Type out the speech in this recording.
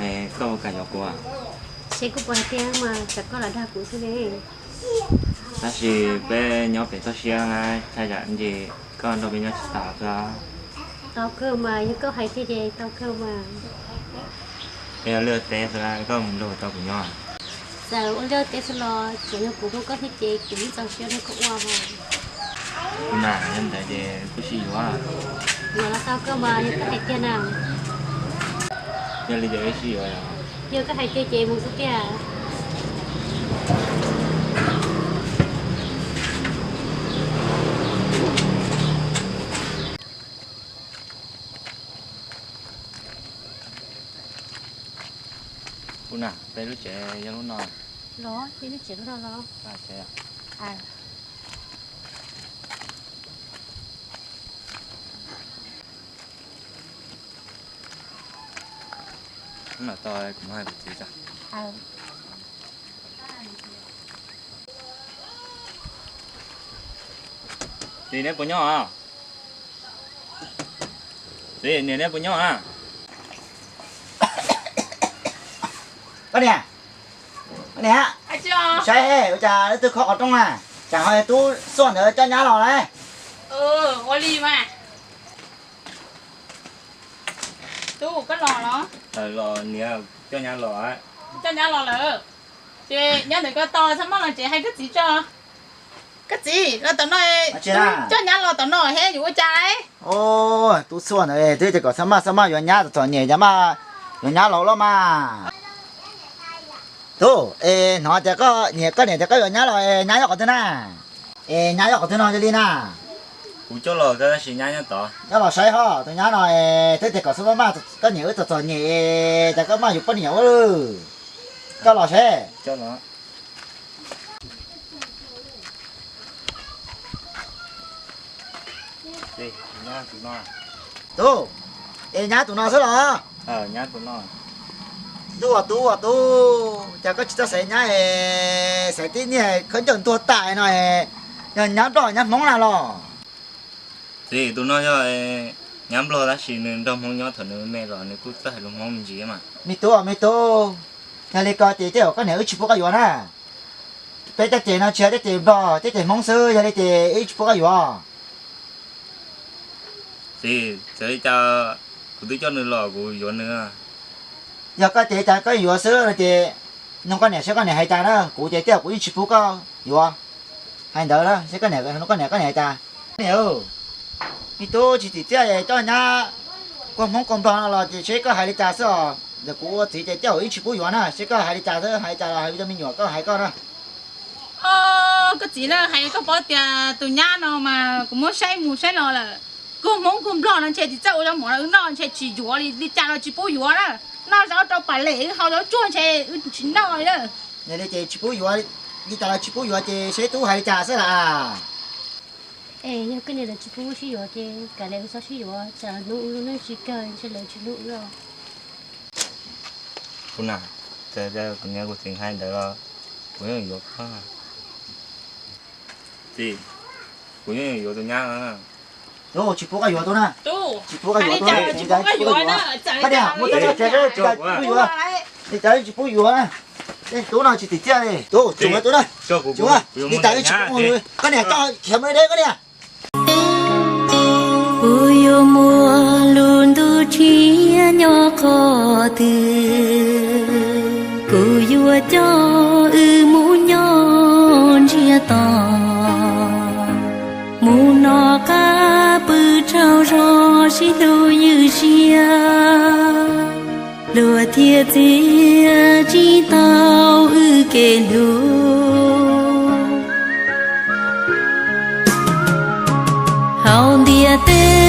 Es koj puas kam yuav kuv? Ces kuv pom hais tias mas tsam koj lam dag kuv xwb ne. Tab sis peb nyob pem toj siab na, thaum ntawd ces koj nrog peb nyob tsis tau xwb. Tau kawg mas, yog koj hais tiag ces tau kawg mas. Yog li teb xwb koj mus nrog tau kuv nyob? Txawm ua li teb xwb los tseem yog kuv muaj koj thiab ces kuv yeej txaus siab nrog koj ua mas. Kuv na, yog ntawd ces kuv sib yuav. Yuav los tau kawg mas, yog koj hais tiag na. Yog li ces wb sib yuav. Yog koj hais tiag ces mus xwb tiag. Kuv na, peb lub tsev yog lub no. Los, peb lub tsev lub no los. Hnub no kuv muab hais kuv txiv tso. Txiv, neb puas nyob os? Txiv, niam neb puas nyob na? Koj niam, koj niam, saib ua cas leej twg khob qhov rooj na, tsam ho tub Xuaj ntawd coj nyab los lauj. Ua li mas. Tub, koj los los? Los niam, coj nyab los. Coj nyab los lawm. Ces nyab ntawm koj tos txhob maj los tsev, hais koj txiv tso. Koj txiv, los tom no, coj nyab los tom no he, yuav ua cas lauj? Tub Xuaj ntawd twb tias kom txhob maj txhob maj yuav nyab, txom txom nyem cas maj yuav nyab los loj mas. Tub, es hnov tias koj niam, koj niam tias koj yuav nyab los, es nyab nyob qhov twg na? Es nyab nyob qhov twg no yog li na? Kuv coj los tab sis nyab nyob tod. Coj los saib ho, tus nyab no es twb tias kom txhob maj, koj niam wb txom txom nyem es cas koj maj yuav poj niam ua lawm. Coj los seb. Tub, es nyab tus no xwb los? Tub, tub, tub, cas koj tsis txawj xaiv nyab es xaiv tib niag khaub ncaws ntuag tas no, yog nyab nplog nyab hmoob na los? Txiv, tus no yog nyab nplog tab sis nws nrog hmoob nyob, thaum nws me los nws kuj txawj hais lus hmoob me ntsis mas. Me tub, me tub, yog li ko ces tej zaum koj niam wb tsis pub koj yuav na. Peb tej ces no tsis yog tej ces nplog, tej ces hmoob xwb, yog li ces wb tsis pub koj yuav. Txiv, txawm li cas kuv twb coj nws los kuv yuav nws. Yog koj ces cas koj yuav xwb no ces nug koj niam seb koj niam hais cas na, kuv ces tej zaum kuv yeej tsis pub koj yuav. Hais ntawd na, seb koj niam, koj niam, koj niam hais cas. Niam, me tub tsis txim txiaj coj nyab kua hmoob kua nplog no los ces seb koj hais li cas xwb os. Ntawm kuv ua txiv ces tej zaum yeej tsis pub yuav na, seb koj hais li cas xwb, hais li cas los hais li cov me nyuam koj hais koj na. Koj txiv na, hais koj paub tias tus nyab no mas kuv muab saib mus saib los lawm. Kua hmoob kua nplog no ntshe tsis txawj ua zaub mov rau wb noj, ntshe tsis yuav li, li cas los tsis pub yuav na. Noj zaub rau pas lem, wb hau zaub tsuag ntshe wb tsis noj li na. Yog li ces tsis pub yuav, li cas los tsis pub yuav ces seb tub hais li cas xwb las. Es yog koj niam lawv tsis pub wb sib yuav ces kav liam wb txhob sib yuav, tsam hnub wb lub neej tsis kawg ntshe lawv tsis hlub wb os. Kuv na, txawm kuv niam kuv txiv hais ntawd los kuv yeej yuav koj. Txiv, kuv yeej yuav tus nyab no. Tub, tsis pub koj yuav tub na. Tsis pub koj yuav tub na. Koj niam, muaj teb tso tsev, tsis pub yuav. Li cas tsis pub yuav na. Tub, tsis txim txiaj li. Tub, tsis pub tub na. Tsis pub, li cas tsis pub. Koj niam, koj khiav mus deb koj niam. Puas yuav muaj lub ntuj tshiab nyob qhov twg, kuv yuav coj wb mus nyob ntsiag to, mus noj qab pw rau zos sib hlub ywj siab, luag thiaj txiav tsis tau wb kev hlub. Hauv ntiaj teb